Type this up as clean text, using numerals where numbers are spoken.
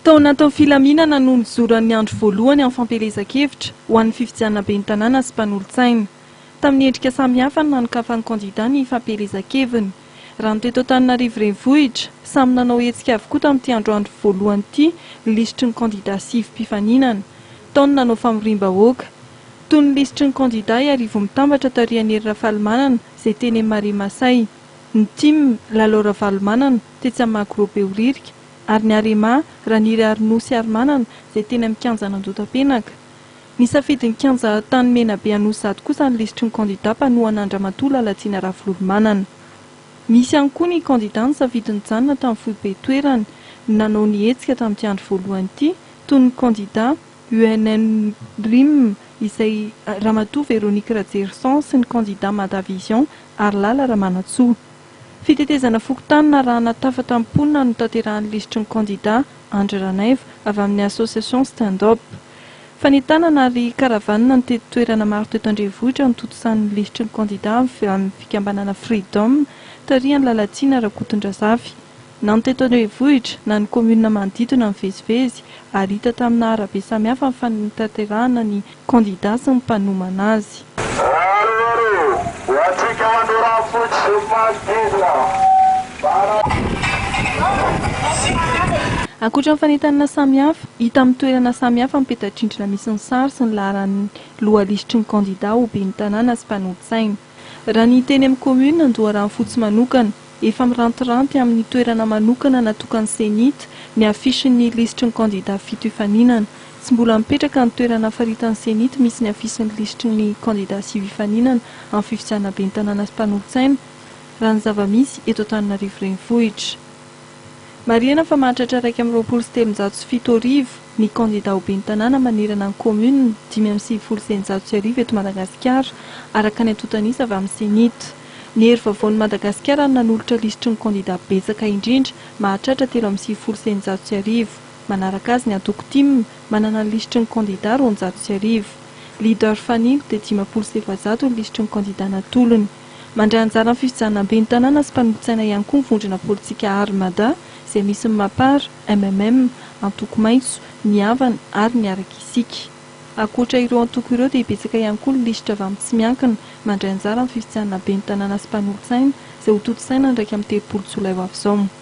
Tao anatin'ny filaminana no nizoran'ny andro voalohany amin'ny fampielezan-kevitra ho an'ny fifidianana ben'ny tanàna sy mpanolotsaina. Tamin'ny endrika samihafa no nanokafan'ny kandida ny fampielezan-keviny. Raha ny teto Antananarivo Renivohitra, samy nanao hetsika avokoa tamin'ity androandro voalohany ity ny lisitry ny kandida sivy mpifaninana. Tao ny nanao famoriam-bahoaka. Toy ny lisitry ny kandida Iarivo Mitambatra tarihan'i Hery Rafalimanana izay teny amin'ny Marais Masay. Ny tim, Lalao Ravalomanana, tetsy amin'ny Magro Behoririka. Ary ny Arema, Raniry Arnaud sy Arimanana, izay teny amin'ny kianjan'Andotapenaka. Nisafidy ny kianja Tanimenabe Anosizato kosa ny lisitry ny kandidà mpanohana an-dRamatoa Lalatiana Ravololomanana. Misy ihany koa ny kandidà nisafidy nijanona tamin'ny foibe toerany nanao ny hetsika tamin'ity andro voalohany ity, toy ny kandidà UNN-RIM izay Ramatoa Véronique Rajerison sy ny kandidà Mada Vision Harilala Ramanantsoa. Fitetezana fokontany narahana tafa tamin'ny mponina no notanterahan'ny lisitry ny kandidà Andry Ranaivo avy amin'ny Association Stand Up. Fanentanana ary caravane nitety toerana maro teto an-drenivohitra no tontosan'ny lisitry ny kandidà avy amin'ny fikambanana Freedom tarihan'i Lalatiana Rakotondrazafy. Na ny teto an-drenivohitra na ny kaominina manodidina nivezivezy ary hita tamina arabe samihafa ny fanatanterahana ny kandida sy ny mpanomana azy. Aro aro ho antsika Andorafotsy sy ny manodidina. Ankoatra ny fanentanana samihafa, hita amin'ny toerana samihafa ny peta-drindrina misy ny sary sy ny laharan'ny lohalisitry ny kandida ho ben'ny tanàna sy mpanolotsaina. Raha ny teny amin'ny commune Andoharanofotsy manokana, efa mirantiranty amin'ny toerana manokana natokan'ny Cenit ny afishin'ny lisitry ny kandida fito hifaninana. Tsy mbola mipetraka ny toerana faritan'ny Cenit misy ny afisin'ny lisitry ny kandida sivy hifaninana amin'ny fifidianana ben'ny tanàna sy mpanolotsaina, raha ny zava-misy eto Antananarivo Renivohitra. Marihana fa mahatratra 1321 ny kandida ho ben'ny tanàna manerana ny kaominina 1695 eto Madagasikara, araka ny antontan'isa avy amin'ny Cenit. Ny Hery Vaovaon'i Madagasikara no nanolotra lisitry ny kandida betsaka indrindra, mahatratra 1693. Manaraka azy ny antoko tim, manana ny lisitry ny kandida 1200. Leader Fanilo dia 450 ny lisitry ny kandida natolony. Mandray anjara amin'ny fifidianana ben'ny tanàna sy mpanolotsaina ihany koa ny vondrona politika Armada, izay misy ny Mapar, mmm, Antoko Maitso, ny Avana ary ny Araka Isika. Ankoatra ireo antoko ireo dia betsaka ihany koa ny lisitra avy amin'ny tsy miankina mandray anjara amin'ny fifidianana ben'ny tanàna sy mpanolotsaina izay hotontosaina ny 31 jolay ho avy izao.